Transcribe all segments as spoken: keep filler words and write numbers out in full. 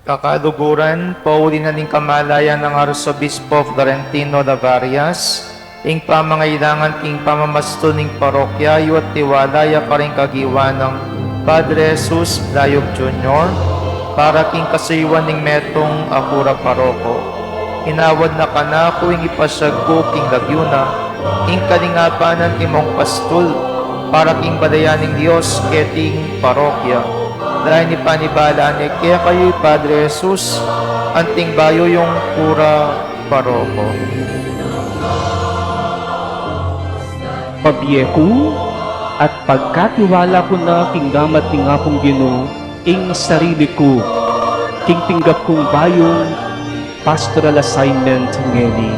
Kakaluguran, pauli na ning kamalayan nang Arsobispo Florentino Lavarias, ing pamangailangan king pamamastul ning parokya yu at tiwala ya karing kagiwan nang Padre Jesus Layog Junior, para king kasuyuan ning metung a kura paroko. Inawad na kanaku ing ipasyag ku king lagyu na, ing kalingapan nang timong pastul, para king balayan ning Dios keting parokya. Dahil ipanibalan ne kekayu i Padre Jesus, anting bayu yung kura paroko. Pabie ku at pagkatiwala ku na king gamat ning Apung Ginu ing sarili ku, king tinggap kung bayung pastoral assignment ngeni.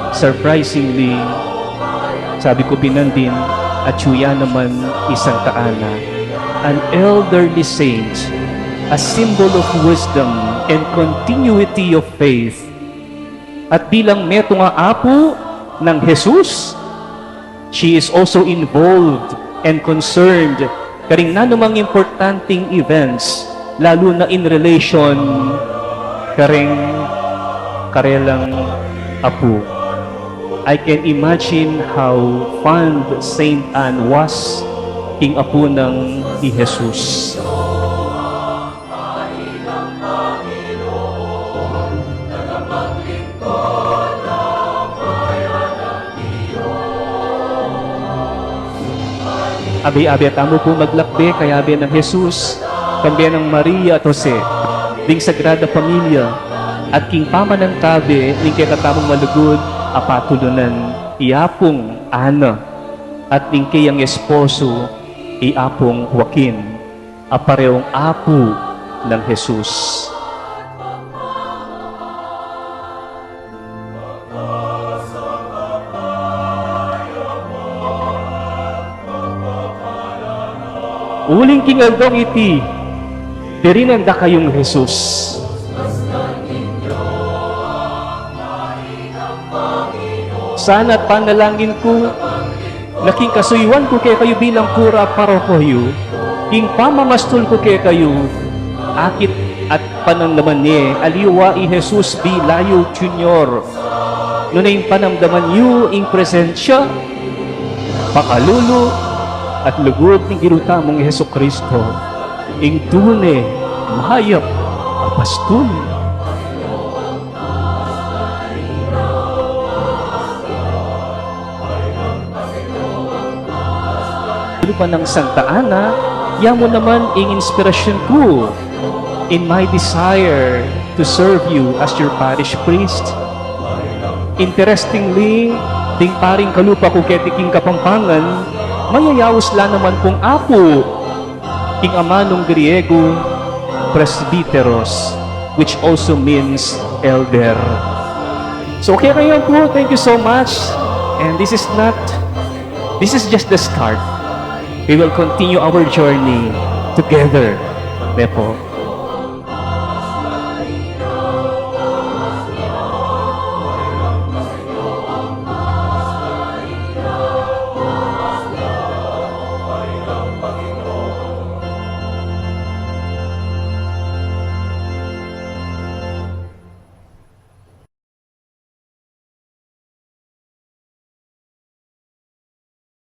Surprisingly, sabi ku, binandin, atyu ya naman i Santa Ana, an elderly saint, a symbol of wisdom and continuity of faith. At bilang metung a apu nang Jesus, she is also involved and concerned karing nanumang importanteng events, lalu na in relation karing karelang apu. I can imagine how fond Saint Anne was king apu nang i Jesus. Abe-abe tamu pu maglakbe kayabe nang Jesus, kambe nang Maria at Jose, ding Sagrada Familia, at king pamanantabe ning kekatamung malugud a patulunan, i Apung Ana, at ning keyang esposo, i Apung Joaquin, a pareung apu nang Jesus. Uling king aldong iti, dirinan da kayung Jesus. Sana at panalangin ku, na king kasuyuan ku kekayu bilang kura paroko yu, king pamamastul ku kekayu, akit at panamdaman ne aliwa i Jesus B. Layog Junior, nune ing panamdaman yu ing presensya, pakalulu, at lugud ning Ginu tamung Jesucristo, ing tune mayap a pastul. Lupa nang Santa Ana, ya mu naman ing inspirasyon ku in my desire to serve you as your parish priest. Interestingly, ding paring kalupa ku keti king Kapampangan, mayayaus la naman pung apu king amanung Griego, presbyteros, which also means elder. So, kekayu pu, thank you so much. And this is not, this is just the start. We will continue our journey together. Ne pu.